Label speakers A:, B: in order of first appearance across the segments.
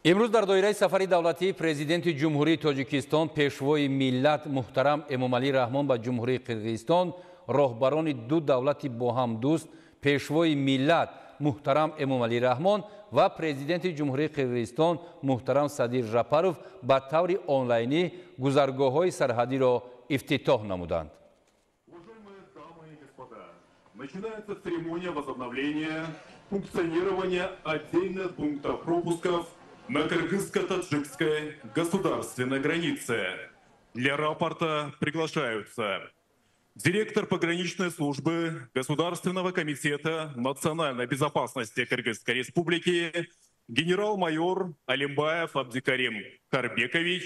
A: Имрӯз дар доираи сафари давлатии Президенти Ҷумҳурии Тоҷикистон, Пешвои миллат муҳтарам Эмомалӣ Раҳмон ба Ҷумҳурии Қирғизистон, роҳбарони ду давлати бо ҳам дӯст, Пешвои миллат муҳтарам Эмомалӣ Раҳмон ва Президенти Ҷумҳурии Қирғизистон муҳтарам Садир Жапаров ба таври онлайнӣ гузаргоҳҳои сарҳадиро ифтитоҳ намуданд.
B: Начинается церемония возобновления функционирования отдельных пунктов пропусков на кыргызско-таджикской государственной границе. Для рапорта приглашаются директор пограничной службы Государственного комитета национальной безопасности Кыргызской Республики генерал-майор Алимбаев Абдикарим Карбекович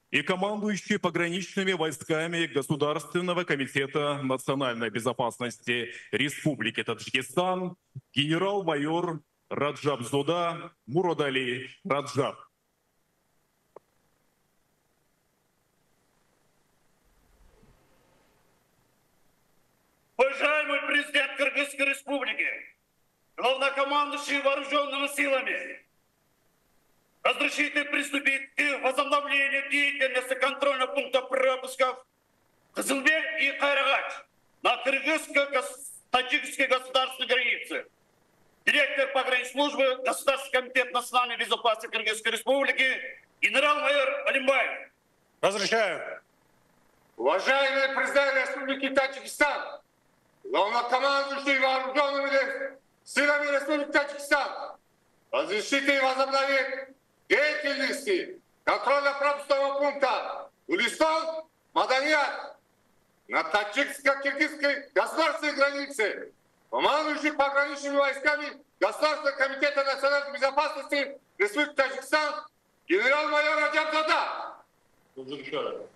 B: и командующий пограничными войсками Государственного комитета национальной безопасности Республики Таджикистан генерал-майор Раджабзода Муродали Раджаб.
C: Уважаемый президент Кыргызской Республики, главнокомандующий вооруженными силами, разрешите приступить к возобновлению деятельности контрольного пункта пропусков Кызылбел и Кайрагач на кыргызско-таджикской государственной границе. Директор погранслужбы Государственного комитета национальной безопасности Кыргызской Республики генерал-майор Алимбаев.
D: Разрешаю.
E: Уважаемый президент Республики Таджикистан, главнокомандующий вооруженными силами Республики Таджикистан, разрешите возобновить деятельности контрольно-пропускного пункта Гулистон, Маданият на таджикско-киргизской государственной границе, командующий пограничными войсками Государственного комитета национальной безопасности Республики Таджикистан генерал-майор Раджабзода.
D: Разрешаю.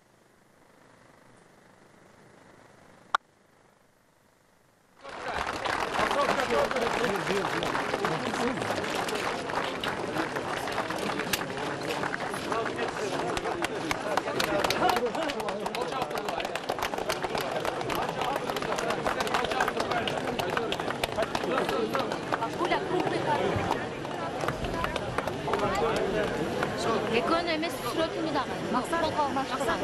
F: Экөөнү эмес, сүрөтүнү дагы. Максат колго алмаштырган.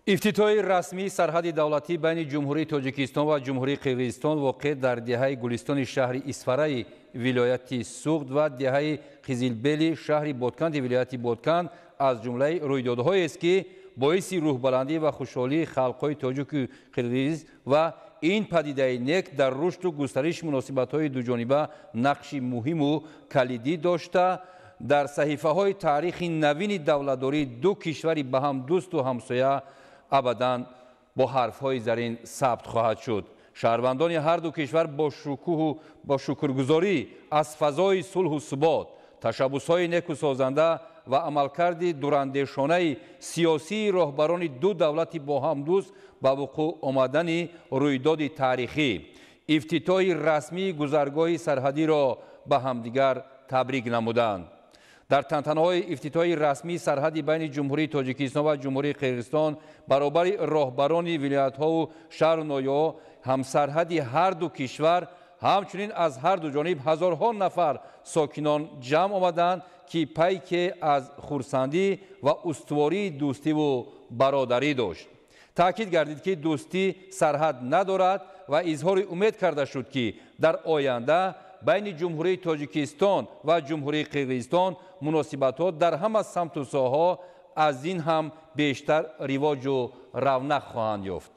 A: Ифтитоҳи расмии сарҳади давлатӣ байни Ҷумҳурии Тоҷикистон ва Ҷумҳурии Қирғизистон воқеъ дар деҳаи Гулистони шаҳри Исфараи вилояти Суғд ва деҳаи Қизилбели шаҳри Ботканди вилояти Ботканд аз ҷумлаи рӯйдодҳоест, ки боиси рӯҳбаландӣ ва хушҳолии халқҳои тоҷику қирғиз ва Ин падидаи нек дар рушду густариши муносибатҳои дуҷониба нақши муҳиму калидӣ дошта, дар саҳифаҳои таърихи навини давлатдории ду кишвари ба ҳам дӯсту ҳамсоя абадан бо ҳарфҳои зарин сабт хоҳад шуд. Шаҳрвандони ҳар ду кишвар бо шукӯҳу бо шукргузорӣ аз фазои сулҳу субот, ташаббусҳои неку созанда ва амалкарди дурандешонаи сиёсии роҳбарони ду давлати бо ҳам дӯст ба вуқӯъ омадани рӯйдоди таърихӣ, ифтитоҳи расмии гузаргоҳи сарҳадиро ба ҳамдигар табрик намуданд. Дар тантанаҳои ифтитоҳи расмии сарҳади байни Ҷумҳурии Тоҷикистон ва Ҷумҳурии Қирғизистон баробари роҳбарони вилоятҳову шаҳру ноҳияҳо ҳамсарҳади ҳар ду кишвар, ҳамчунин аз ҳар ду ҷониб ҳазорҳо нафар сокинон ҷамъ омаданд, ки пайке аз хурсандӣ ва устувории дӯстиву бародарӣ дошт. Таъкид гардид, ки дӯстӣ сарҳад надорад ва изҳори умед карда шуд, ки дар оянда байни Ҷумҳурии Тоҷикистон ва Ҷумҳурии Қирғизистон муносибатҳо дар ҳама самту соҳаҳо аз ин ҳам бештар ривоҷу равнақ хоҳанд ёфт.